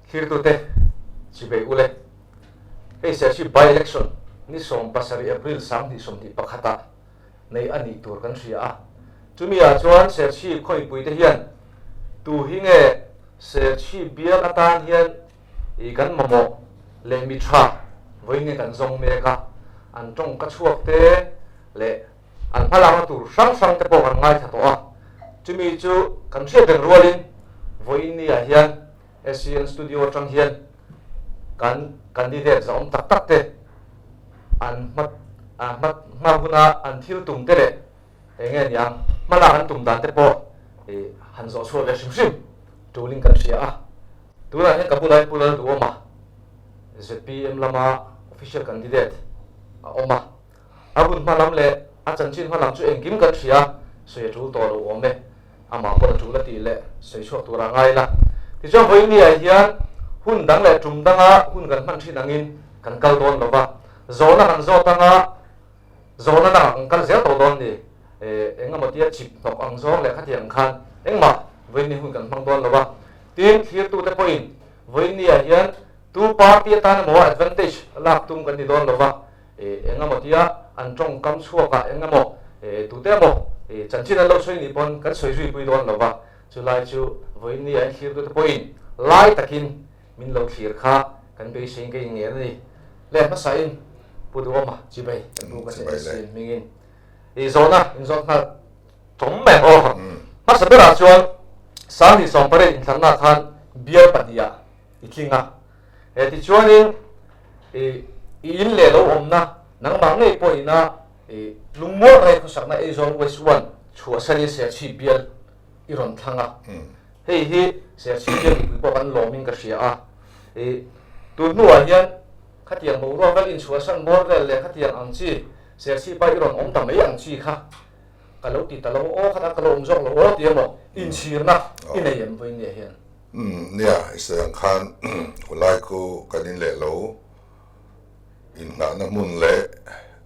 Thlirtute chibei ule. Hei Serchhip by-election ni 17 April 2021 ah nei a nih tur kan hria a. Chumi ah chuan Serchhip khawipui te hian tu hi nge Serchhip bial atan hian i kan mamawh leh mi tha vawiin nge kan zawng mek a, an tawngka chhuak te leh an hmalakna tur hrang hrang te pawh kan ngaithla tawh a. Chumi chu kan hriat reng rualin vawiin ni ah hian SCN Studio atang hian kan candidate zahawm tak tak te an hma hma hma huna an thil tum te leh eng nge niang hmalak an tum dan te pawh ih han zawh chhuah ve hrim hrim tulin kan hria a. Tunah hian ka bulah hian Pu Lalduhawma zpm lama official candidate a awm a. A hun hma lam leh a chanchin hma lam chu engkim kan hria a, sawi a tul tawh lo awm e. Amah pawn a tul a tih leh sawi chhuak tur a ngai la. Tichuan vawiin hian hun dang leh tum danga hun kan hman thin angin kan kal dawn lo va, zawhna kan zawt anga zawhna dangah kan kal zel tawh dawn ni. Eng emaw tia chip hnawk ang zawng leh khatiang khan engmah vawiin hun kan hmang dawn lo va. Tin, thlirtute pawhin vawiin hian tu party atan emaw advantage lak tum kan ni dawn lo va, Eng emaw tia an tawngkam chhuakah eng emaw tute emaw chanchin an lo sawi nih pawn kan sawi zui pui dawn lo va, chulai chu vawiin ni a in thlir tute pawhin lai takin min lo thlir kha kan beiseiin ka inngen a ni. Leh hmasain Pu Duhawma chibei kan pu ka che SC hmingin i zawhna in zawt nghal tawm mai aw. Hmasa berah chuan 2018 inthlanna khan bial pahnihah i tling a. He tichuanin i in leh lo awmna nangmah ngei pawh ina i lungmual rei khawsakna Aizawl West One chhuahsanin Serchhip bial i rawn thlang a. Hei hi Serchhip bial mipui pawh kan lawmin ka hria a. I tun hnuah hian khatiang boruak vel inchhuahsan bawr vel leh khatiang ang chi Serchhipa i rawn awm ta mai ang chi kha ka lo ti ta lo aw, khatah ka lo awm zawk lo aw ti emaw inchhirna i nei em vawiin nia hian? Umm nia, i sawi ang khan hulai khu kan in leh lo, inhnahna hmun leh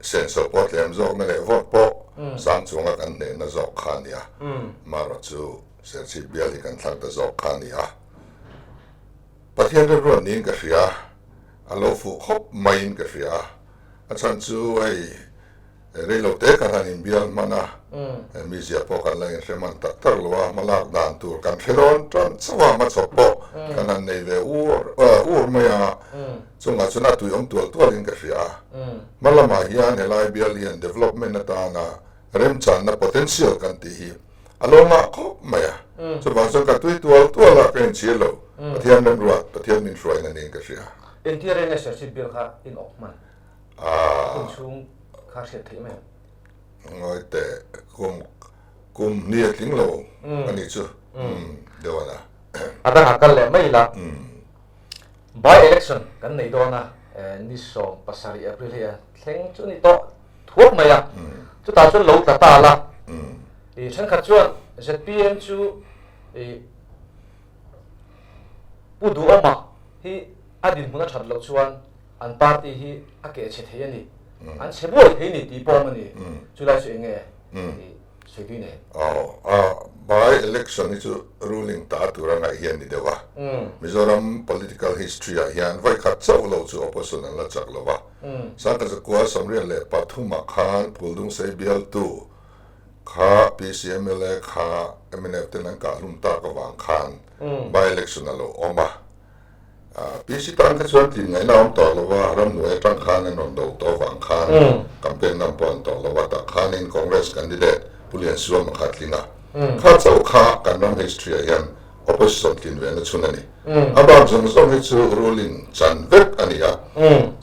senso pawh tlem zawkna leh vote pawh sang chunga kan hnehna zawk kha a nia. Marawh chu Serchhip bial hi kan thlang ta zawk kha a ni a. Pathian remruat niin ka hria, a lo fuh khawp maiin ka hria. A chhan chu hei Rei lo te kan han inbial hman a, mizia pawh kan la inhre hman tak tak lo a, hmalak dan tur kan hre dawn tan chauh a, hmachhawp pawh kan han nei ve ur ur mai a, chungah chuan a tui awm tual tualin ka hria a. Hma lamah hian helai bial hian development atana remchanna potential kan tih hi a lo ngah khawp mai a, chuvang chuan ka tui tual tual a, ka inchhir lo, Pathian remruat, Pathian min hruaina niin ka hria. Engtia reng nge Serchhip bial kha in awk hman? Hun chhung kha hriat theih mai ang. Ngawi teh, kum kum hnih a tling lo a nih chu deuh a na. A dangah kal leh mai ila. By election kan nei dawn a, ni 17 April hi a thleng chu ni tawh thuak mai a. Chutah chuan lo tla ta la. I thenkhat chuan zpm chu i Pu Duhawma hi a dinhmun a that loh chuan an party hi a keh chhe thei a ni, an chhe buai thei a ni tih pawh awm a ni. Chulai chu eng nge i sawi tui nei? Aw, a by election hi chu ruling ta tur a ngaih hi a ni deuh a. Mizoram political history ah hian vawi khat chauh lo chu opposition an la chak lo va. Sangkazakua 73 ah khan Phuldungsei bialtu kha PCMLA kha mnf ten an kah hlum tak avang khan by election a lo awm a. PC tan kha chuan tlin ngaihna a awm tawh lo a, ramhnuai atang khan an rawn do tawh avang khan campaign lam pawh an tawh lo a, tah khanin Congress candidate Pu Liansuama kha a tling a. Kha chauh kha kan ram history ah hian opposition tlin ve na chhun a ni. A bak zawng zawng hi chu ruling chan vek a ni a.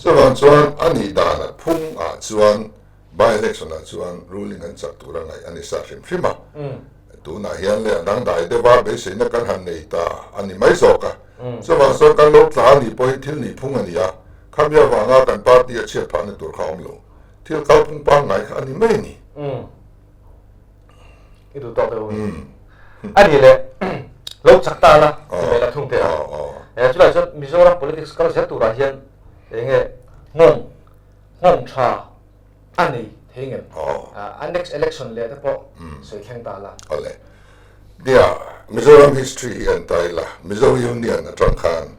Chuvang chuan a nih dan a phung ah chuan By election ah chuan ruling an chak tur a ngaih a ni sa hrim hrim a, tunah hian leh a dangdai deuh a beiseina kan han nei ta a ni mai zawk a, chuvang chuan kan lo tla a nih pawhin thil nih phung a ni a, khami avanga kan party a chhiat phahna tur kha a awm lo, thil kalphung pangngai kha a ni mai a ni. I duh tawk deuh a ni. A nih leh lo chak ta la ti mai la thung teh a. Chulai chuan Mizoram politics kal zel turah hian eng nge nghawng nghawng tha a nei thei ngem? A next election leh te pawh sawi thleng ta la. Awle. Nia, Mizoram history hi an tai la, Mizo Union atang khan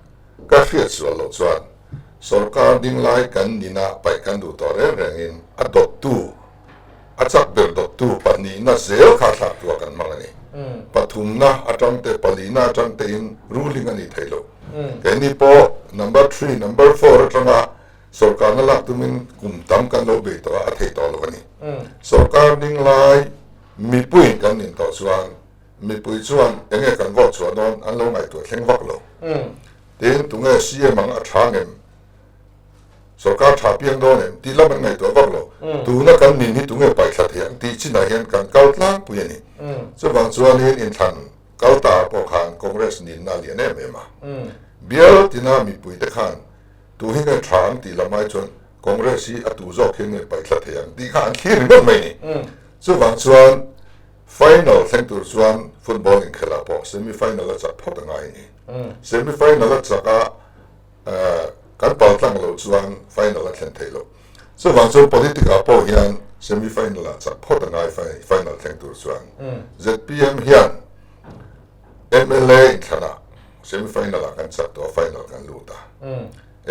Ka hriat sual loh chuan sorkar ding lai kan nina paih kan duh tawh reng rengin a dawttu, a chak ber dawttu pahnihna zel kha thlak tua kan hmang a ni. Pathumna atang te, palihna atang tein ruling a nih theih loh. Keini pawh number three, number four atanga sorkarna lak tumin kum tam kan lo bei tawh a, a theih tawh lo a ni. Sorkar ding lai mipuiin kan nin tawh chuan mipui chuan eng nge kan vote chhuah dawn an lo ngaihtuah thleng vak lo. Tin, tunge CM ang a tha ngem? Sorkar tha piang dawn em? Tih lam an ngaihtuah vak lo. Tuna kan nin hi tunge paihthla thei ang tih chinah hian kan kal tlangpui a ni. Chuvang chuanin inthlan kal ta pawh khan Congress ninna a lian em em a. Bial tina mipuite khan tu hi nge tha ang tih lam ai chuan Congress hi a tu zawk hian nge paihthla thei ang tih kha an thlir ringawt mai a ni. Chuvang chuan final thleng tur chuan football inkhelh ah pawh semi final a chak phawt a ngai a ni. Semi final a chak a kan pal tlang loh chuan final a thlen theih loh. Chuvang chuan politic ah pawh hian semi final ah chak phawt a ngai final thleng tur chuan. ZPM hian mla inthlan ah semi final ah kan chak tawh a final kan lut a.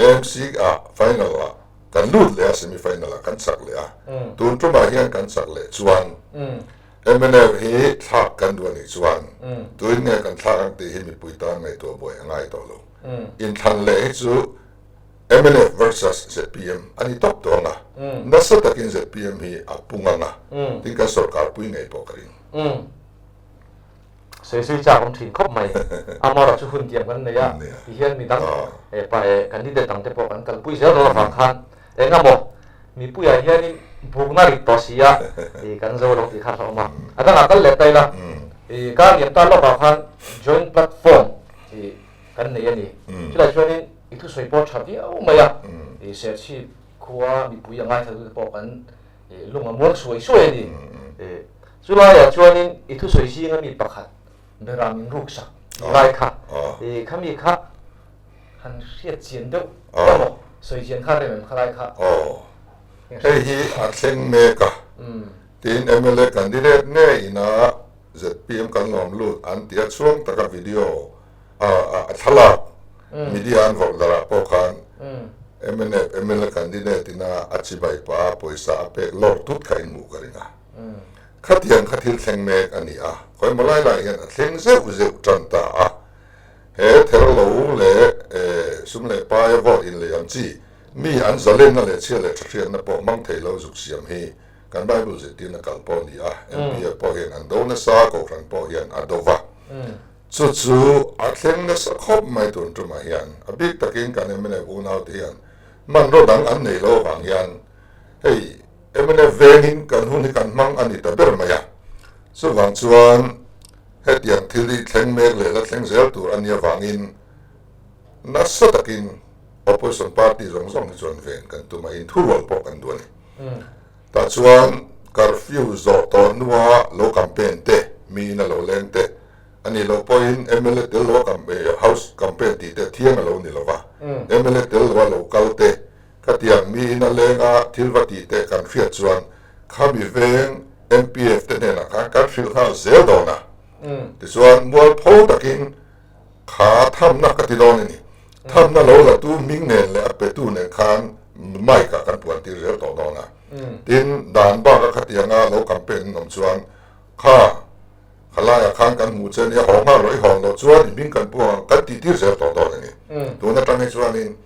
AMC ah final ah kan lut leh a semi final ah kan chak leh a. Tun tumah hian kan chak leh chuan Mnf hi thlak kan duh a nih chuan tuin nge kan thlak ang tih hi mipui tan ngaihtuah buai a ngai tawh lo. Inthlan leh hi chu mnf versus zpm a ni tawp tawh ang a, nasa takin zpm hi a pung ang a, tin kan sorkar pui ngei pawh ka ring. Sawi sawi chak awm thin khawp mai. Amaherawh chu hun tiam kan nei a, tihian midang pa candidate dangte pawh kan kalpui zel dawn avang khan Eng a maw? Mipuiah hianin bukna rit tawh si a, i kan zo lo tih kha a awm a. A dangah kal leh ta ila, i kar liam ta lawkah khan joint platform i kan nei a ni. Chulai chuanin i thusawi pawh tha viau mai a, i Serchhip khua mipui a ngaithlatute pawh kan i lung a muang suai suai a ni. I chulaiah chuanin i thusawi zinga mi pakhat bera min ruksak tih lai kha, i khami kha Han hriat chian deuh emaw sawi chian kha rem em kha lai kha. Aw. Hei hi a thleng mek a. Tin mla candidate nge ina zpm kan lawm lut an ti a chhuang taka video a thlalak media an vawrh darh ah pawh khan mnf mla candidate ina a chibai pah a pawisa a pek lawr tut kha in hmuh ka ring a. Khatiang kha thil thleng mek a ni a. Khawimaw lai lai hian a thleng zeuh zeuh tan ta a. He ther lo leh sum leh paia vote inlei ang chi, mi an zalenna leh chhia leh thahriatna pawh hmang thei lo zuk siam hi kan Bible zirtirna kal pawh a ni a, MPF pawh hian an do nasa, Kohhran pawh hian a do va. Chu chu a thleng nasa khawp mai tun tumah hian, a bik takin kan mnf unaute hian hmanraw dang an nei lo avang hian hei mnf vengin kan hun hi kan hmang a ni ta ber mai a, chuvang chuan Hetiang thil hi thleng mek leh la thleng zel tur a nia vangin nasa takin opposition party zawng zawng hi chuan ven kan tum a, inthurual pawh kan duh a ni. Tah chuan curfew zawh tawh hnua lo campaign te, miin a lo leng te a nih loh pawhin mla tel loa house campaign tih te thiang a lo ni lo va, mla tel loa lo kal te Khatiang miin a leng a thil va tih teh kan hriat chuan khami veng MPF te hnenah khan kan hrilh nghal zel dawn a. Tichuan mualpho takin kha thamna ka ti dawn a ni. Thamna lo la tu hming nen leh a petu nen khan mic ah kan puan tir zel tawh dawn a. Tin, dan baka khatianga lo campaign an awm chuan kha khalaiah khan kan hmuh che nia haw nghal rawh i hawn loh chuan i hming kan puang ang kan tih tir zel tawh dawn a ni. Tun atang hi chuanin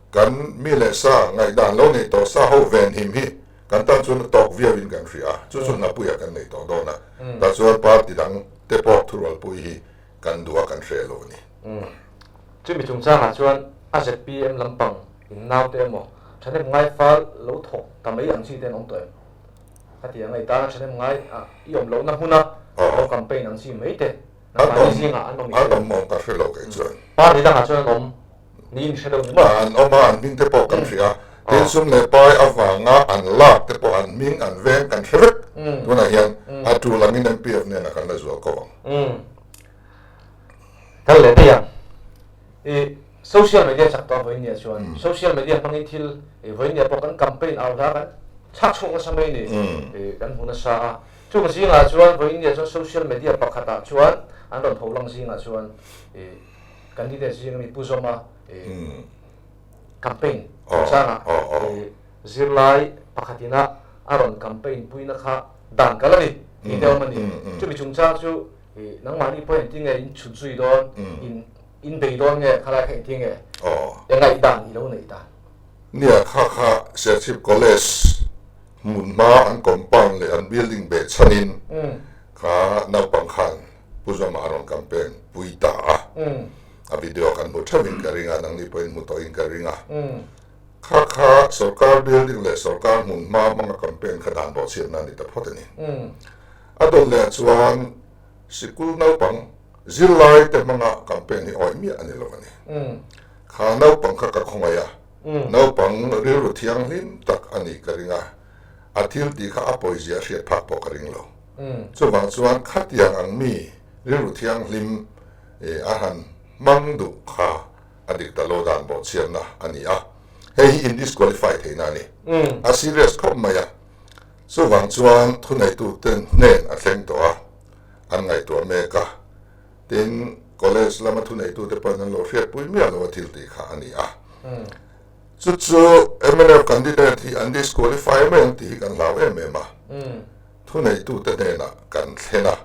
Kan mi leh sa ngaihdan lo neih tawh sa ho venhim hi kan tan chuan a tawk viau in kan hria a, chu chu hnapuiah kan nei tawh dawn a, tah chuan party dang te pawh thurualpui hi kan duh a kan hre lo a ni. Chumi chungchangah chuan a zpm lampang in naute emaw thahnem ngai fal lo thawk ta mai ang chi te an awm tawh em? Ka ti ang a, i tana thahnem ngai i awm lohna hmuna lo campaign ang chi mai te An awm, an awm awm ka hre lo kei chuan. Party dangah chuan an awm niin hre lo ni maw? An awm a, an hming te pawh kan hria. Tin sum leh pai avanga an lak te pawh an hming an veng kan hre vek. Tunah hian a tul angin MPF hnenah kan la zual ko ang. Kal leh daih ang. I social media chak tawh vawiin nia chuan social media hmangin thil vawiin nia pawh kan campaign au hla kan chhak chhuak nasa mai ni kan hmu nasa a. Chung zingah chuan vawiin nia chuan social media pakhatah chuan an rawn tho lang zingah chuan i. candidate zing ami Pu Zawma campaign chungchanga zirlai pakhatina a rawn campaign puina kha dan kal a ni tih te awm a ni. Chumi chungchang chu nangmahni pawh engtin nge in chhut zui dawn, in in bei dawn nge khalai kha engtin nge engaih dan i lo neih dan? Nia kha kha Serchhip College hmun hma an compound leh an building beh chhanin kha naupang khan Pu Zawma a rawn campaign pui ta a, a video kan hmu theuhin ka ring a, nangni pawhin hmu tawhin ka ring a. Kha kha sorkar building leh sorkar hmun hma hmanga campaign kha dan bawhchhiatna a ni ta phawt a ni. A dawt leh chuan sikul naupang zirlai te hmanga campaign hi awih miah a ni lo a ni. Kha naupang kha ka khawngaih a, naupang rilru thianghlim tak a nih ka ring a, a thil tih kha a pawizia hriat phak pawh ka ring lo. Chuvang chuan khatiang ang mi rilru thianghlim a han hmang duh kha a dik ta lo dan bawhchhiatna a ni a, hei hi in disqualify theihna a ni. A serious khawp mai a, chuvang chuan thuneitute hnen a thleng tawh a, an ngaihtuah mek a, tin college lama thuneitute pawhin an lo hriatpui miah lo a thil tih kha a ni a. Chu chu mnf candidate hi an disqualify mai ang tih hi kan hlau em em a, thuneitute hnenah kan thlen a,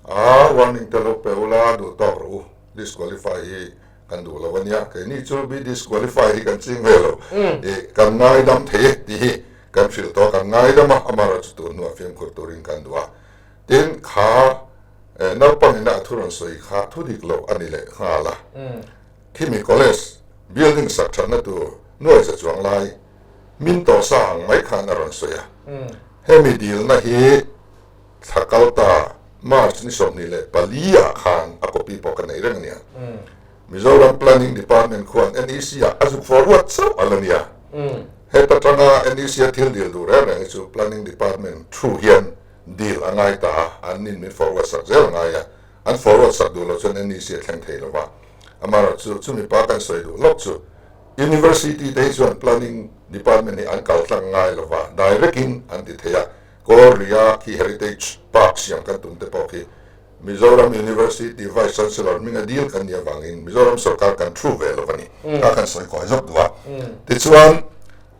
a warning te lo pe ula duh tawk rawh u. Disqualify hi kan duh lo a nia, keini chu bi disqualify hi kan ching ve lo, ih kan ngaidam thei e tih hi kan hrilh tawh a, kan ngaidam a, amaherawh chu tun hnuah fimkhur turin kan duh a, tin kha naupang ina a thu rawn sawi kha thu dik loh a ni leh nghal a, khimi college building sak thatna tur nuai za chuang lai min tawh sa ang mai khan a rawn sawi a, hemi dilna hi Thla kal ta March ni 24 ah khan a copy pawh ka nei reng a nia. Mizoram Planning Department khuan NEC ah a zuk forward chauh a la nia. Heta tanga NEC a thil dil duh reng reng hi chu Planning Department thu hian dil a ngai ta a, an nin min forward sak zel a ngai a, an forward sak duh loh chuan NEC a thleng thei lo va. Amaherawhchu chumi pa kan sawi duh lawk chu University te hi chuan Planning Department hi an kal tlang ngai lo va, direct in an ti thei a, Kawlria khi Heritage Park siam kan tum te pawh khi Mizoram University Vice Chancellor hminga dil kan nih avangin Mizoram sorkar kan thu ve lo a ni. Kha kan sawi kawi zawk duh a. Tichuan,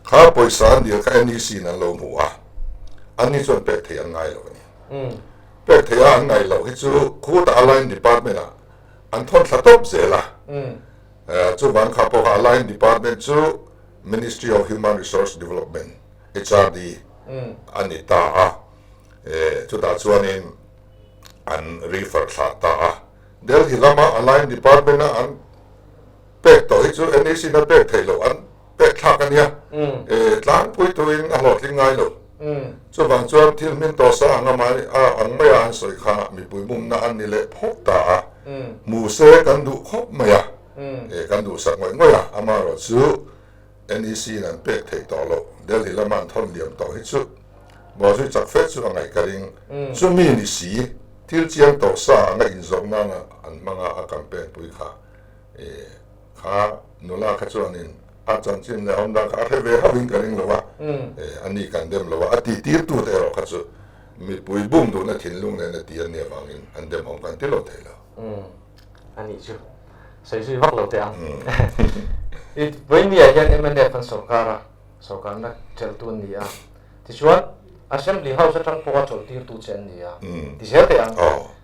kha pawisa an dil kha NEC in an lo hmu a, anni chuan pek thei an ngai lo a ni. Pek thei a an ngaih loh hi chu khutah a line department ah an thawn thla tawp zel a. Chuvang kha pawh kha a line department chu Ministry of Human Resource Development, HRD, a ni ta a, chutah chuanin an refer thlah ta a. Delhi lama a line department a an pek tawh hi chu NEC in a pek theih loh an pek thlak a nia, tlangpui tuin a hlawhtling ngai lo. Chuvang chuan thil hmin tawh sa ang a ang maia an sawi kha mipui mumna an ni leh phawt ta a, hmu se kan duh khawp mai a, kan duhsak ngawih ngawih a, amaherawh chu NEC in an pek theih tawh loh, Delhi lama an thawn liam tawh hi chu bawhzui chak fe chu a ngaih ka ring. Chumi ni si, thil chiang tawh sa anga inzawrh nana an hmanga a campaign pui kha kha nula kha chuanin a chanchin leh awm dan kha a hre ve hauhin ka ring lo a, a ni kan dem lo a, a tihtirtute erawh kha chu mipui bum duhna thinlung nena ti an nih avangin an dem awm kan ti lo thei lo. A nih chu sawi zui vak lo teh ang. I vawinia hian mnf an sorkar a, sorkarna chelhtu an ni a. Tichuan Assembly House atang pawha chawlhtirtu che an ni a, ti zel teh ang.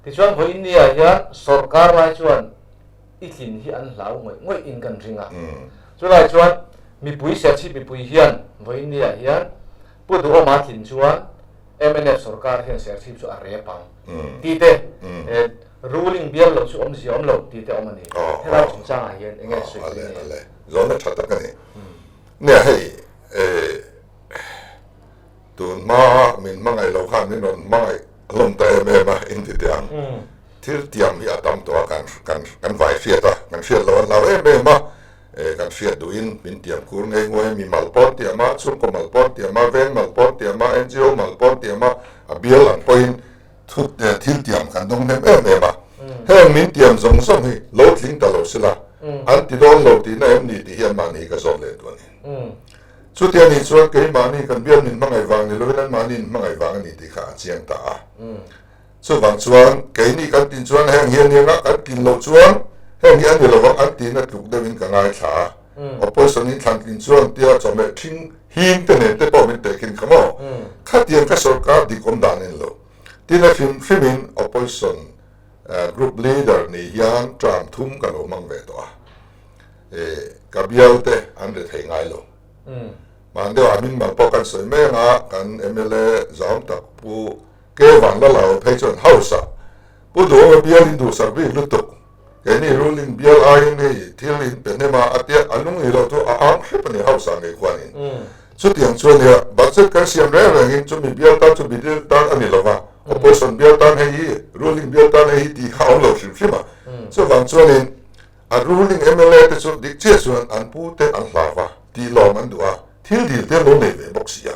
Tichuan vawinia hian sorkar lai chuan i tlin hi an hlau ngawih ngawih in kan ring a. Chulai chuan mipui Serchhip mipui hian vawinia hian Pu Duhawma tlin chuan mnf sorkar hian Serchhip chu a rep ang tih te, Ruling bial lo chu awmzia awm lo tih te awm a ni. Helai chungchangah hian eng nge sawi tui nge? Zawhna tha tak a ni. Nia hei tun hma min hmangaih lo khan min rawn hmangaih hlawm ta em em a in ti teh ang. Thil tiam hi a tam tawh a kan kan kan vai hriat a, kan hriat loh an hlau em em a, kan hriat duhin min tiam kur ngei nguai a, mi mal pawn tiam a, chhungkaw mal pawn tiam a, veng mal pawn tiam a, NGO mal pawn tiam a, a bial ang pawhin Thut leh thil tiam kan dawng hnem em em a, heng min tiam zawng zawng hi lo tling ta lo sila, an ti dawn lo tihna em ni tih hi anmahni hi ka zawt leh duh a ni. Chutia nih chuan keimahni kan bial min hmangaih vang ni lovin anmahni in hmangaih vang a ni tih kha a chiang ta a. Chuvang chuan keini kan tin chuan heng hi a ni anga kan tlin loh chuan heng hi a ni lovang an. tihna tluk deuhin ka ngaithla a, opposition in thlan tlin chuan tia chawhmeh ṭhing hing te nen te pawh min tehkhin kha maw? Khatiang ka sorkar dik awm dan en lo. Tin a hrim hrimin opposition group leader nih hian term thum ka lo hmang ve tawh a, ka bial te an ri thei ngai lo. Mahni deuhah min mal pawh kan sawi mai anga kan mla zam tak Pu Kevan Lalao phei chuan House ah Pu Duhawma bial in duhsak bik lutuk, keini ruling bial aiin hei thil in pe hnem a a tia a lung ni lo chu a ang hrep a ni House ah ngei khuanin. Chutiang chuan nia budget kan siam reng rengin chumi bial tan chu bill tan a ni lo va, opposition bial tan hei hi, ruling bial tan hei hi tih kha a awm lo hrim hrim a. Chuvang chuanin a ruling mla te chu dik chiah chuan an pu te an hlau va, tih lawm an duh a, thil dil te an lo nei ve bawk si a.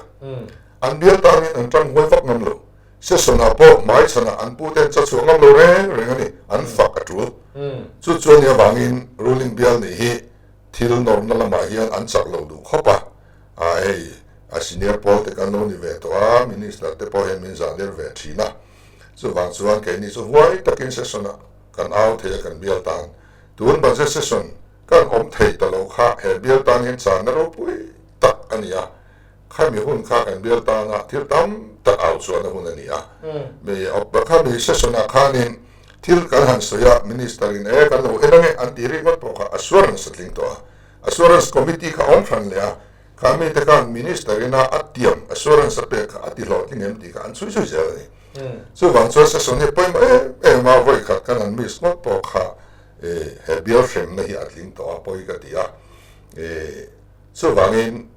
An bial tanin an tang huai vak ngam lo. Session-ah pawh hmaichhanah an pute an chachhuah ngam lo reng reng a ni, an fak a tul. Chu chuan ni avangin ruling bial nih hi thil nawrna lamah hian an chak lo duh khawp a, a hei a senior pawl te kan lo ni ve tawh a, minister te pawh hian min zah der ve thin a. Chuvang chuan keini chu huai takin session-ah kan au thei a kan bial tan. Tun budget session kan awm thei ta lo kha he bial tan hian channa ropui tak a ni a. Khami hun kha kan bial tana thil tam tak au chuan a hun a ni a. Mi khami session ah khanin thil kan han sawi a, Minister in e kan lo en ange an tih ringawt pawh kha assurance a tling tawh a. Assurance committee kha a awm hran leh a, khami te khan Minister ina a tiam assurance a pek kha a ti hlawhtling em tih kha an chhui chhui zel a ni. Chuvang chuan session hi pawimawh em em a, vawi khat kan han miss ngawt pawh kha he bial hremna hi a tling tawh a pawi ka ti a. Chuvangin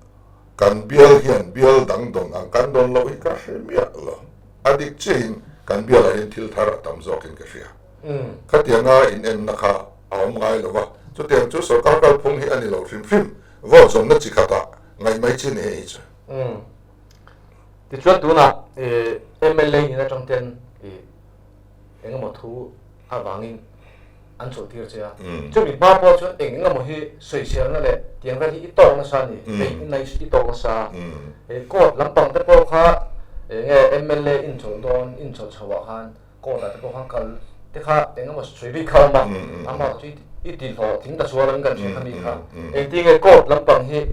Kan bial hian bial dang dawn ang kan dawn loh hi ka hre miah lo. A dik chiahin kan bialah hian thil thar a tam zawkin ka hria. Khatianga inenna kha a awm ngai lo va, chutiang chu sorkar kalphung hi a ni lo hrim hrim. Vote zawmna chi khatah ngaih mai chi ni hei hi chu. Tichuan tunah mla in atang ten engemaw thu avangin an chawlhtir che a. Chumi hma pawh chuan eng engemaw hi sawiselna leh tiang vel hi i tawk nasa a ni, beih in i tawk nasa. Court lampang te pawh kha enge mla in chawlh dawn, in chawlh chho ah khan court ah te pawh khan kal te kha eng emaw sawi bik kha a awm a, amah chu i ti hlawhtling ta sual ang kan hria kha mi kha. Engtinge court lampang hi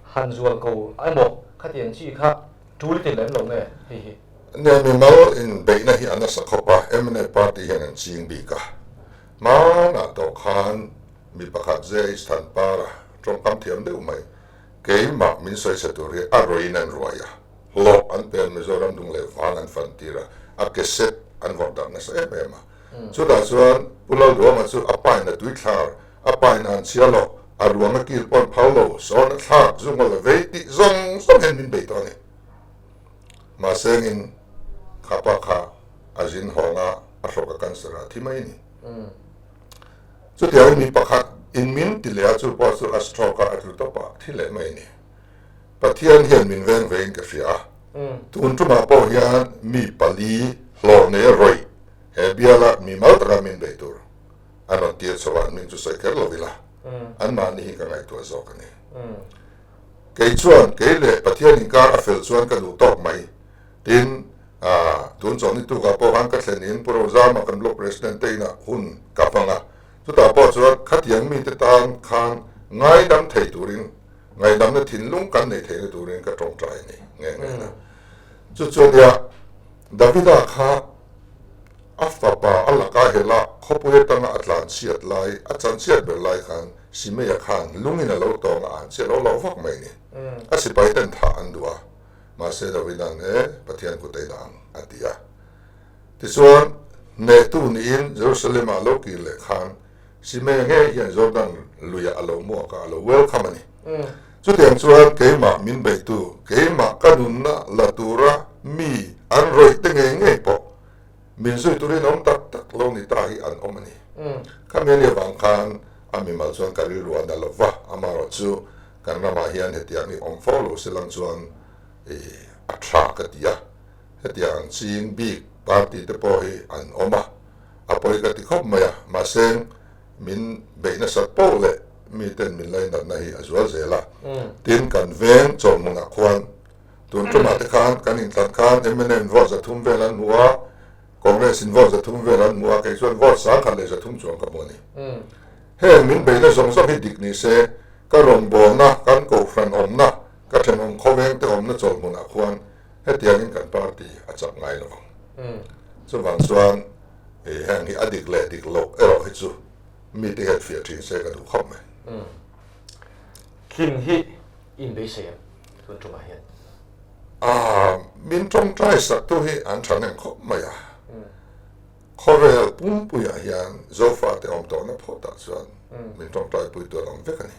han zual ko emaw khatiang chi kha tul i ti lem lo nge hei hi? Nia mimal inbeihna hi a nasa khawp a, mna party hian an ching bik a. Hmanah tawh khan mi pakhat JH Thanpara tawngkam thiam deuh mai, keimah min sawichhe tur hi a rawiin an ruai a, hlawh an pen Mizoram dung leh vang an fan tir a, a ke set an vawrh darh nasa em em a. Chutah chuan Pu Lalduama chu a pain a tuithlar, a pain an chhia lo, a ruang a kil pawn phau lo, sawn a thlak, zungawl a vei tih zawng zawng hian min bei tawh a ni. Mahsengin kha pa kha a zin hawng a, a hrawk a cancer a, thi mai a ni. Chutiangin mi pakhat in min ti leh a, chu pawh chu a stroke a, a tlu tawp a, thi leh mai a ni. Pathian hian min veng vein ka hria a, tun tumah pawh hian mi pali hlawh nei a rawih he biala mi mal taka min bei tur an rawn tir chho a, an hming chu sawi kher lo ila, anmahni hi ka ngaihtuah zawk a ni. Kei chuan kei leh Pathian inkar a fel chuan ka duh tawk mai. Tin, tun chawhni tukah pawh khan ka thlen in Pu Rozama kan Block President te inah hun ka hmang a. Chutah pawh chuan khatiang mite tan khan ngaidam thei turin, ngaihdamna thinlung kan nei theihna turin ka tawngtai a ni nge nge na. Chu chu nia Davida kha a fapa a laka hela khawpui atanga a tlanchhiat lai, a chanchhiat ber lai khan Simeia khan lungin a lo tawng a, an chiah lo lo vak mai ni. A sipai ten thah an duh a, mahse Davida'n e, Pathian kut a inah ang, a ti a. Tichuan, hnehtu niin Jerusalem-ah a lo kir leh khan Simeia ngei hian Jordan luiah a lo muak a, a lo welcome a ni. Chutiang chuan keimah min beihtu, keimah ka nunna la tura mi an rawih te ngei ngei pawh Min zui turin awm tak tak lo ni ta hi an awm a ni. Khami ani avang khan a mimal chuan ka rilru a na lo va, amaherawh chu kan ramah hian hetiang hi awm fo lo se lang chuan a tha ka ti a. Hetiang ang ching bik party te pawh hi an awm a, a pawi ka ti khawp mai a, mahse min beih nasat poh leh miten min lainatna hi a zual zel a. Tin, kan veng chawlhmunah khuan Tun tumah te khan kan intlan khan mnm vote 300 vel an hmu a, Congress in vote 300 vel an hmu a, kei chuan vote 1130 chuang ka hmu a ni. Heng min beihna zawng zawng hi dik ni se, ka rawngbawlna, kan kohhran awmna, ka thenawm khawveng te awmna chawlhmunah khuan hetiangin kan party a chak ngai lo vang. Chuvang chuan heng hi a dik leh dik loh erawh hi chu mite hian fiah thin se ka duh khawp mai. Tling hi in beisei em tun tumah hian? Aaa, min tawngtai saktu hi an tha nem khawp mai a. Khawvel pumpuiah hian Zofate awm tawhna phawtah chuan min tawngtaipui tur awm vek a ni.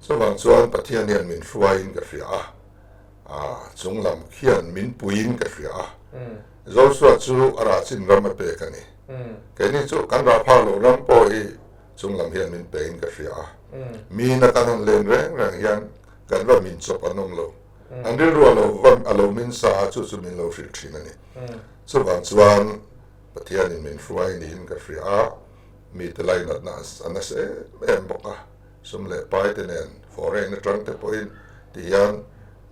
Chuvang chuan Pathian hian min hruaiin ka hria a, aa, chunglam khian min puiin ka hria a. Joshua chu a rahchin ram a pek a ni. Keini chu kan rah phak loh ram pawh hi chunglam hian min pein ka hria a. Mina kan han len reng reng hian kan va min chawp an awm lo. An rilru a lo va a lo min sa a, chu chu min lo hrilh thin a ni. Chuvang chuan Pathianin min hruai niin ka hria a, mite lainatna a nasa em em bawk a. Sum leh pai te nen foreign atang te pawhin ti hian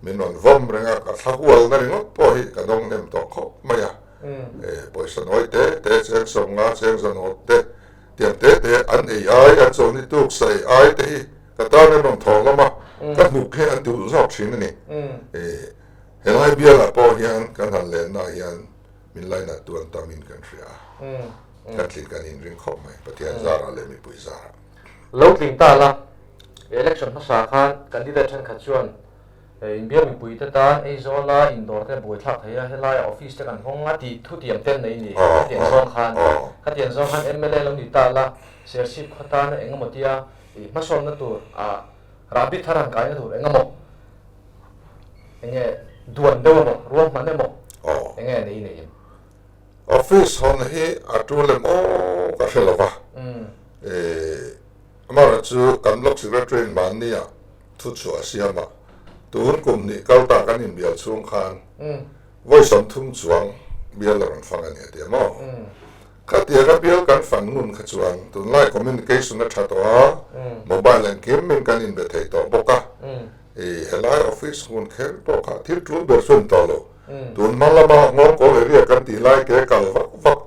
min rawn vawm reng a, ka thla hualna ringawt pawh hi ka dawng hnem tawh khawp mai a. Pawisa nawi te te, cheng 50, cheng 100 te, tiang te te an ei ai, an chawlhni tuk sa ei ai te hi ka tan an rawn thawh hlawm a, ka hnuk hi an ti ulh zawk thin a ni. Helai bialah pawh hian kan han lennaah hian min lainat tu an tamin kan hria a, kan tlin kan inring khawp mai, Pathian zarah leh mipui zarah. Lo tling ta la, election hmasa khan candidate thenkhat chuan Inbiak mipuite tan Aizawla indawr te buaithlak thei a, helaia office te kan hawng a tih thutiam ten nei ni. Khatiang zawng khan, khatiang zawng khan mla lo ni ta la, Serchhip khaw tana eng emaw tia hmasawnna tur ah rahbi thar han kaina tur eng emaw, eng nge duan deuh emaw, ruahman emaw, eng nge nei nei em? Office hawn hi a tul em aw ka hre lo va, amaherawhchu kan block secretary in mahnia thu chhuah a siam a, tun kum hnih kal ta kan inbial chhung khan vawi 30 chuang bial a rawn fang a ni a ti a maw? Khatia ka bial kan fan ngun kha chuan tunlai communication a tha tawh a, mobile engkim in kan inbe thei tawh bawk a, i helai office hmun kher pawh kha thil tul ber chu a ni tawh lo. Tun hma lama Ngawngkawl area kan tih lai ke kal vak vak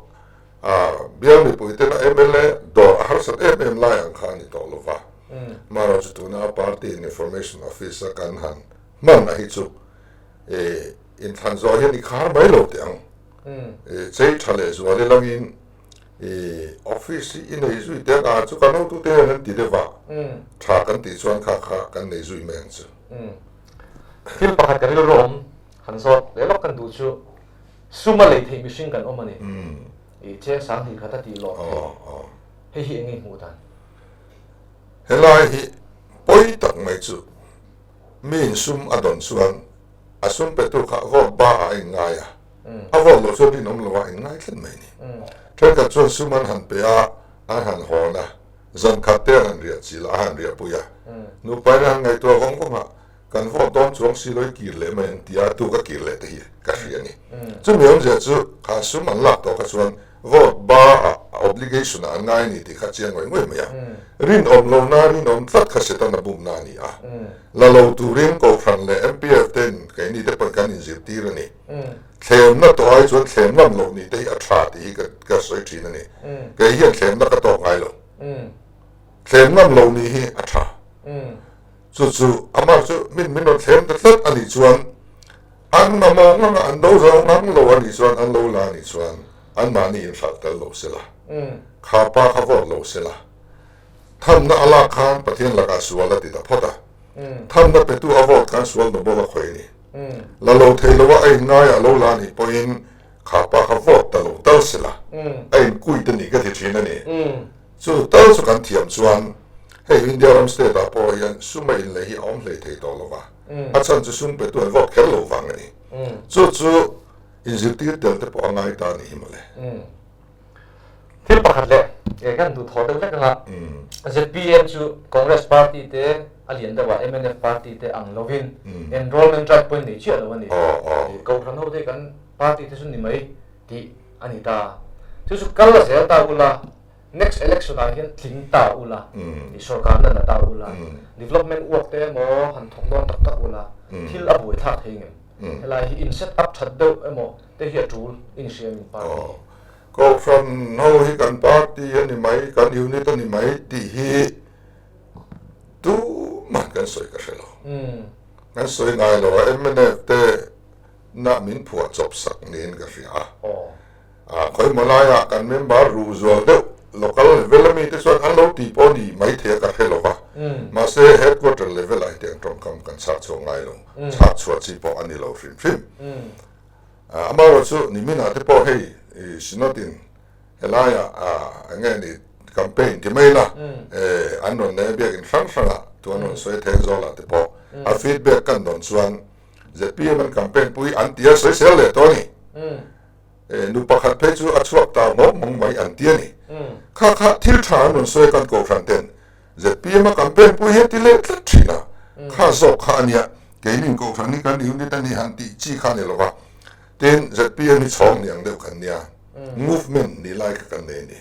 a, bial mipui tena mla dawr a harsat em em lai ang kha a ni tawh lo va. Marawh chu tuna party in information office a kan han hman a hi chu inthlan zawh hian i khar mai lo teh ang. Chei tha leh zual i langin office hi i nei zui teh ang a, chu kan hotute hian an ti deuh a, tha kan tih chuan kha kha kan nei zui mai ang chu. Thil pakhat ka rilru awm han zawt leh lawk kan duh chu sum a lei theih mihring kan awm a ni. I cheng 2000 a tih lawm theih. Hei hi eng nge hmuh dan? Helai hi pawi tak mai chu mi in sum a dawn chuan a sum petu kha vote ba ah a in ngai a, a vote loh chuan rinawm lo ah a in ngai tlat mai a ni. Thenkhat chuan sum an han pe a, an han hawn a, zan khat te an han riah chilh a, a han riah pui a. Nupa in a han ngaihtuah vawng vawng a, kan vote dawn chuang si lo i kir leh mai ang ti a, tu ka kir leh te hi ka hria a ni. Chumi awmzia chu kha sum an lak tawh kha chuan Vote ba ah obligation ah an ngai a ni tih kha chiang ngawih ngawih mai a. Rinawm lo na rinawm tlat kha Setana bumna a ni a. La lo turin Kohhran leh MPF ten keini te pawhin kan inzirtir a ni. Thlemna tawh ai chuan thlem ngam loh nih te hi a tha tih hi ka sawi thin a ni. Kei hian thlemna ka tawk ngai lo. Thlem ngam loh nih hi a tha. Chu chu amah chu min min rawn thlem ta tlat a nih chuan An mamawh ngang a, an do zo ngang lo a nih chuan, an lo la a nih chuan anmahni inhralh tel lo se la, kha pa kha vote lo se la. Thamna a lak khan Pathian lakah sual a ti ta phawt a, thamna petu a vote khan sual double a khawih a ni. La lo thei lo a, a inngaia a lo la a nih pawhin kha pa kha vote ta lo tal se la, a inkuit a nih ka ti thin a ni. Chu tal chu kan thiam chuan hei India ram state ah pawh hian sum a inlei hi a awm hlei thei tawh lo va, a chhan chu sum petu an vote kher lo vang a ni. Chu chu inzirtir tel te pawh a ngai ta a nih hi mawle. Thil pakhat leh eh kan duh thaw deuh hlek anga zpm chu Congress party te a lian deuh a mnf party te ang lovin enrollment drive pawhin nei chiah lo a ni. Kohhran ho te hi kan party te chu ni mai tih a ni ta. Chu chu kal a zel ta ula, next election ah hian tling ta ula, i sorkar na la ta ula, development work te emaw han thawk dawn tak tak ula, thil a buaithlak thei ngem? Helai hi in set up that deuh emaw te hi a tul in hria min party hi. Kohhran ho hi kan party a ni mai, kan unit a ni mai tih hi tumah kan sawi ka hre lo. Kan sawi ngai lo a, mnf te na min phuah chawp sak niin ka hria a. Khawimaw laiah kan member ruh zual deuh local level a mite chuan an lo tih pawh ni maithei a ka hre lo va, mahse headquarter level ah hetiang tawngkam kan chhak chhuak ngai lo, chhak chhuah chi pawh a ni lo hrim hrim. Amaherawhchu niminah te pawh hei Synod in helaiah eng nge ni campaign ti mai la an rawn nei a biakin hrang hrangah tu an rawn sawi a Thenzawl ah te pawh a feedback kan dawn chuan zpm an campaign pui an ti a sawisel leh tawh a ni. Nu pakhat phei chu a chhuak ta mawng mawng mai an ti a ni. Kha kha thil tha an rawn sawi a kan kohhran ten zpm a campaign pui hi a ti leh tlat thin a, kha zawk kha a nia keinin kohhran hi kan unit a ni han tih chi kha a ni lo va. Tin zpm hi chhawng ni ang deuh kan nia, movement nih lai kha kan nei a ni.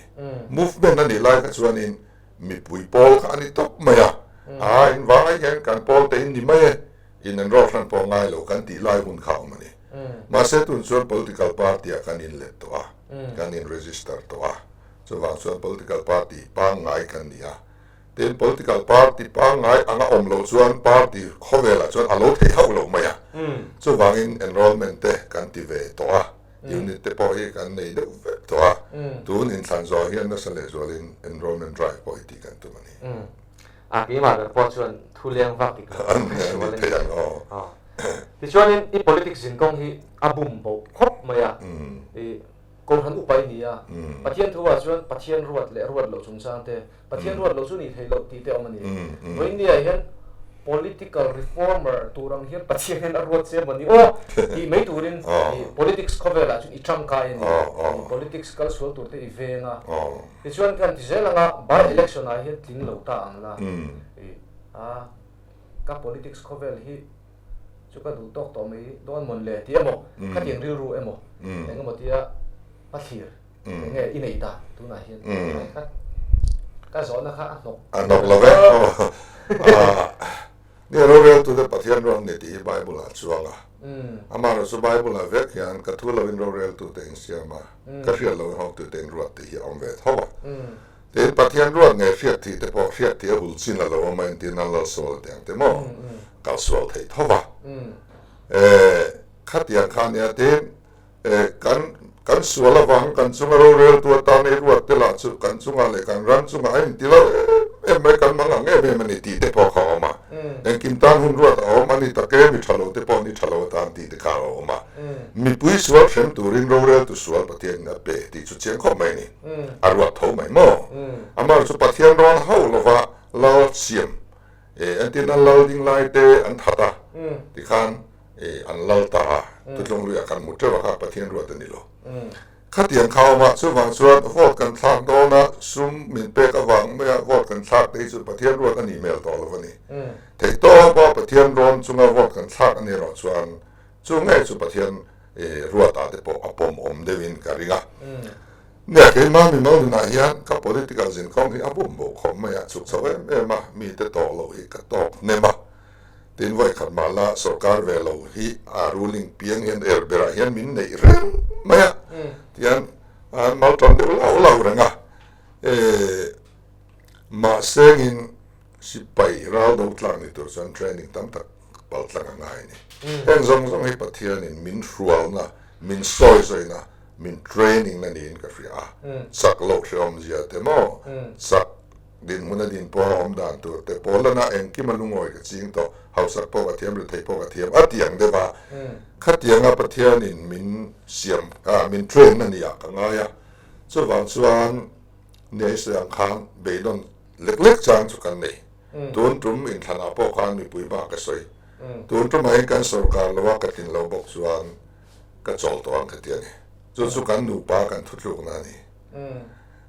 Movement a nih lai kha chuanin mipui pawl kha a ni tawp mai a, aa invang hian kan pawl te in ni mai e. In enroll hran pawh ngai lo kan tih lai hun kha a awm a ni. Mahse tun chuan political party ah kan inlet tawh a, kan in register tawh a, chuvang chuan political party pangngai kan ni a. Tin, political party pangngai anga awm loh chuan party khawvelah chuan a lo theih hauh loh mai a. Chuvangin enrollment te kan ti ve tawh a, unit te pawh hi kan nei deuh vek tawh a. Tun inthlan zawh hian nasa lehzualin enrollment drive pawh hi tih kan tum a ni. A keimah ber pawh chuan thu leng vak dik lo ka sual a ni. Tichuanin i politics zinkawng hi a bum boh khawp mai a, i Kohhran upa i ni a, Pathian thu ah chuan Pathian ruat leh ruat loh chungchang te, Pathian ruat loh chu nih theih loh tih te awm a ni. Vawinia hian political reformer tur ang hian Pathian hian a ruat che maw ni aw tih mai turin i politics khawvelah chuan i tangkai a ni. I politics kal sual tur te i veng a. Tichuan kan ti zel anga by election ah hian tling lo ta ang la i a ka politics khawvel hi chu ka duh tawk tawh mai dawn mawn le ti emaw khatiang rilru emaw eng emaw tia pa thlir eng nge i neih ta tunah hian ka ka zawhna kha a hnawk a hnawk lo ve Nia roreltute Pathian ruang ni tih hi Bible ah chuang a. Amaherawh chu Bible ah vek hian ka thu loin roreltute in siam a, ka hriat loin hawktute in ruat tih hi a awm ve tho a. Tin, Pathian ruat ngei hriat thih te pawh hriat thih a hul chin a lo awm a, entir nan Lalsual a ti ang te maw kal sual thei tho va. Khatiang kha nia tin, Kan kan sual avang kan chunga roreltu atan ei ruat te lah chu kan chungah leh kan ram chungah a inti lo em em mai, kan mang ang em em a ni tih te pawh kha a awm a. Engkim tan hun ruat a awm a ni tak e, mi tha lo te pawh ni tha lo atan tih te kha a awm a. Mipui sual hrem turin roreltu sual Pathianin a pe tih chu chiang khawp mai a ni. A ruat tho mai maw? Amaherawhchu chu Pathian rawn hauh lova lal siam, entirna lal ding lai te an that a tikhan, I an lal ta a, thutlung luiah kan hmu teuh a kha Pathian ruat a ni lo. Khatiang kha awm a, chuvang chuan vote kan thlak dawn a, sum min pek avang maia vote kan thlak te hi chu Pathian ruat a nih hmel tawh lo a ni. Theihtawp a Pathian rawn chunga vote kan thlak a nih erawh chuan chu ngei chu Pathian ruat ah te pawh a pawm awm deuhin ka ring a. Nia, keimah mimal nunah hian ka political zinkawng hi a bum boh khawp mai a, chhuk chho em em a, mite tawh loh hi ka tawk hnem a. Tin vawikhat mah la sorkar ve lo hi a ruling piang hian er berah hian min neih reng mai a tihian an mal tan deuh lau lau reng a mahsengin sipai ral do tlak ni tur chuan training tam tak pal tlang a ngai a ni. Heng zawng zawng hi Pathianin min hrualna, min sawizawina, min training na niin ka hria a, chak loh hrehawmzia te maw chak Dinhmun a din pawh a awm dan tur te pawh lana engkim a lungawi ka ching tawh, hausak pawh ka thiam, rethei pawh ka thiam a ti ang deuh a. Khatianga Pathianin min siam, min train a nia ka ngai a. Chuvang chuan Nia sawi ang khan beidawn lek lek chang chu kan nei. Tun tum inthlanah pawh khan mipui hma ka sawi. Tun tumah hian kan sorkar lo a, ka tlin lo bawk chuan ka chawl tawh ang ka ti a ni. Chu chu kan nupa kan thutlukna a ni.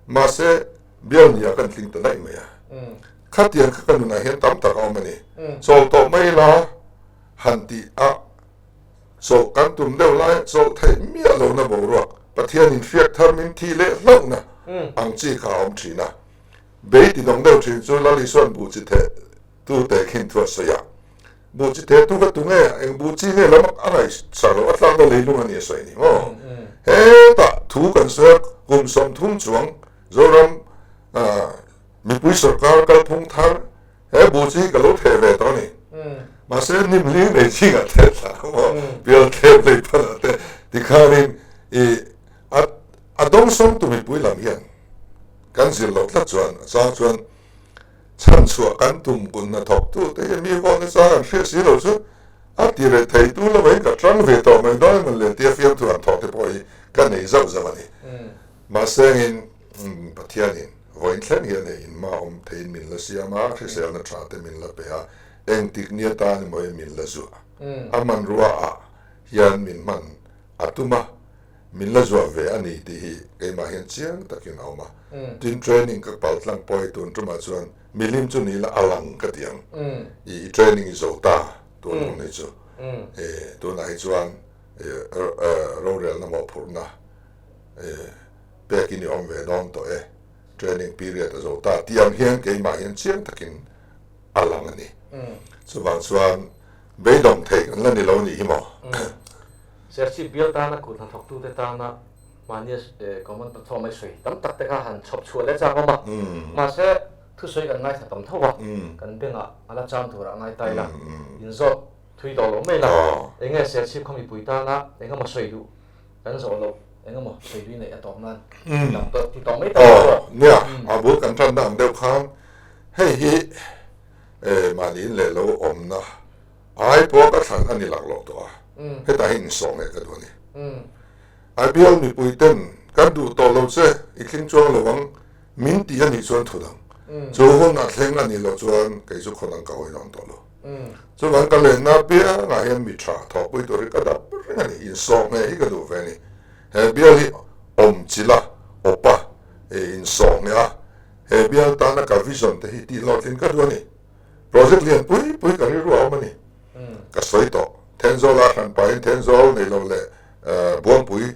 Mahse, bial nia kan tling ta daih mai a. Khatiang kha ka nunah hian tam tak a awm a ni. Chawl tawh mai la han tih a, chawlh kan tum deuh lai chawlh theih miah lohna boruak, Pathianin hriak thar min thih leh hlauhna ang chi kha a awm thin a. Bei ti dawng deuh thin chu Lal Isuan buh chi theh tu te khin thu a sawi a. Buh chi theh tu kha tu nge, eng buh chi nge lam a ngaihsak loh a tlakna leilung a ni a sawi ni maw? Hetah thu kan sawi a, kum 30 chuang Zoram mipui sorkar kalphung thar he buh chi hi ka lo theh ve tawh a ni. Mahse hnim hling nei chingah theh thlah a maw, pial thlep lei phanah te tikhanin i a dawngsawmtu mipui lam hian kan zir loh tlat chuan a chang chuan Chhanchhuah kan tum kun hnathawktu te hi mi vawn nasa an hriat si lo chu a ti reh thei tu lo mai ka tang ve tawh mai dawn emaw le tia fiamthu han thawh te pawh hi ka nei zauh zauh a ni. Mahsengin Pathianin vawiin thleng hian hei in hma awm theiin min la siam a, hriselna tha te min la pe a, engtik ni atan emaw hi min la zuah a hmanrua ah hian min hman a tum a. Min la zuah ve a ni tih hi keimah hian chiang takin a awm a. Tin, training ka pal tlang pawh hi tun tumah chuan milim chu ni la a lang ka ti ang. I training i zo ta tun hun hi chu. Tunah hi chuan rorelna mawhphurhna pekin i awm ve dawn tawh e. Training period a zo ta tih ang hian keimah hian chiang takin a lang a ni. Chuvang chuan beidawng thei kan la ni lo nih hi maw? Serchhip bial tana kut hnathawktute tana mahnia common platform a i sawi tam tak te kha han chhawp chhuah leh chak awm a. Mahse, thusawi kan ngaithla tam tho a, kan bengah a la cham turah ngai ta ila, inzawt thui tawh lo mai la, eng nge Serchhip khaw mipui tana eng emaw sawi duh kan zawh loh, eng emaw sawi duh i neih a tawp nan dang tawh ti tawh mai ta lo pawh. Nia, a bul kan tan dan deuh khan hei hi mahni in leh lo awmna Ai pawh ka thlan a ni lak loh tawh a, hetah hi insawh ngei ka duh a ni. A bial mipui ten kan duh tawh lo che, i tling chuang lo ang min tih a nih chuan thu dang. Chu hun a thleng a nih loh chuan kei chu khaw dang ka hawi dawn tawh lo. Chuvang ka lenna apiangah hian mi tha thawhpui tur hi ka dap reng a ni, insawh ngei hi ka duh ve a ni. He bial hi awm chilh a, awp a, insawh ngei a, he bial tana ka vision te hi tihhlawhtlin ka duh a ni. Project lian pui pui ka rilru a awm a ni. Ka sawi tawh. Thenzawl a hran pahin Thenzawl nei lo leh Buangpui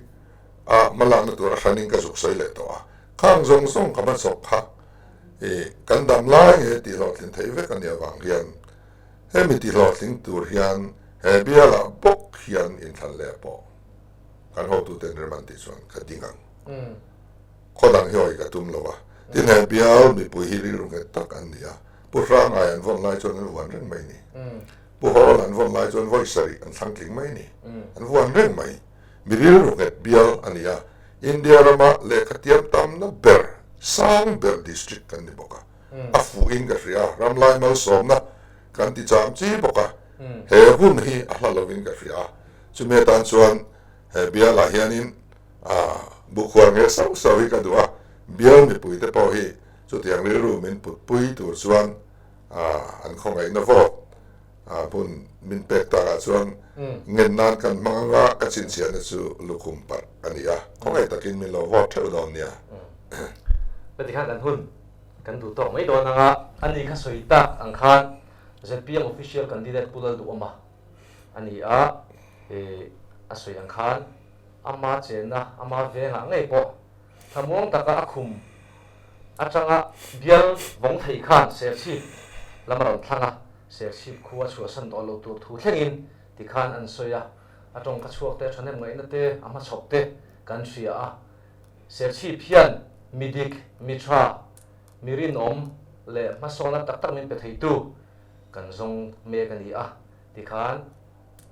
a hmalakna tur a hranin ka zuk sawi leh tawh a. Khang zawng zawng ka hmachhawp kha i kan dam lai nge tih hlawhtlin theih vek a nih avang hian hemi tih hlawhtling tur hian he bialah bawk hian inthlan leh pawh kan hotuten rem an tih chuan ka ding ang. Khaw dang hi hawi ka tum lo a, tin he bial mipui hi rilru nghet tak an ni a, Pu Hrangai an vawn lai chuan an vuan reng mai ni. Pu Hawl an vawn lai chuan vawi sarih an thlang tling mai ni. An vuan reng mai. Mi rilru nghet bial a ni a, India rama lehkha tiam tamna ber, sang ber district kan ni bawk a, a fuhin ka hria a, ramlai malsawmna kan ti cham chi bawk a, he hun hi a hla lovin ka hria a, chumi atan chuan he bialah hianin A, bukhuar nge sauh sauh hi ka duh a, bial mipuite pawh hi chutiang rilru min putpui tur chuan an khawngaihna vawt hmun min pek takah chuan ngen nan kan hmang anga ka chhinchhiahna chu lukhum parh a ni a, khawngaih takin min lo vawt theuh dawn nia. Ka ti khan kan hun kan duh tawk mai dawn anga a ni kha sawi tak ang khan zpm official candidate Pu Lalduhawma a ni a, a sawi ang khan Ama chenna, ama vengah ngei pawh thlamuang taka a khum atanga bial vawng thei khan Serchhip lam a rawn thlang a, Serchhip khu a chhuahsan tawh lo tur thu thlengin tikhan an sawi a, a tawngka chhuak te, a thahnem ngaihna te, a hmachhawp te kan hria a. Serchhip hian mi dik, mi tha, mi rinawm leh hmasawna tak tak min pe theitu kan zawng mek a ni a, tikhan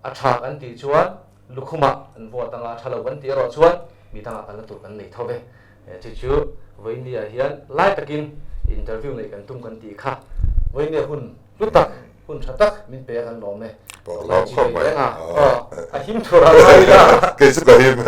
A tha kan tih chuan lukhumah an vote anga a tha lo kan tih erawh chuan mi dangah kalna tur kan nei tho ve. Chu chu Vawinia hian lai takin interview neih kan tum kan tih kha Vawinia hun hlu tak, hun tha tak min pe a kan lawm e. Pawh lawm khawp mai. A him thur a ngai ila. Kei chu ka him.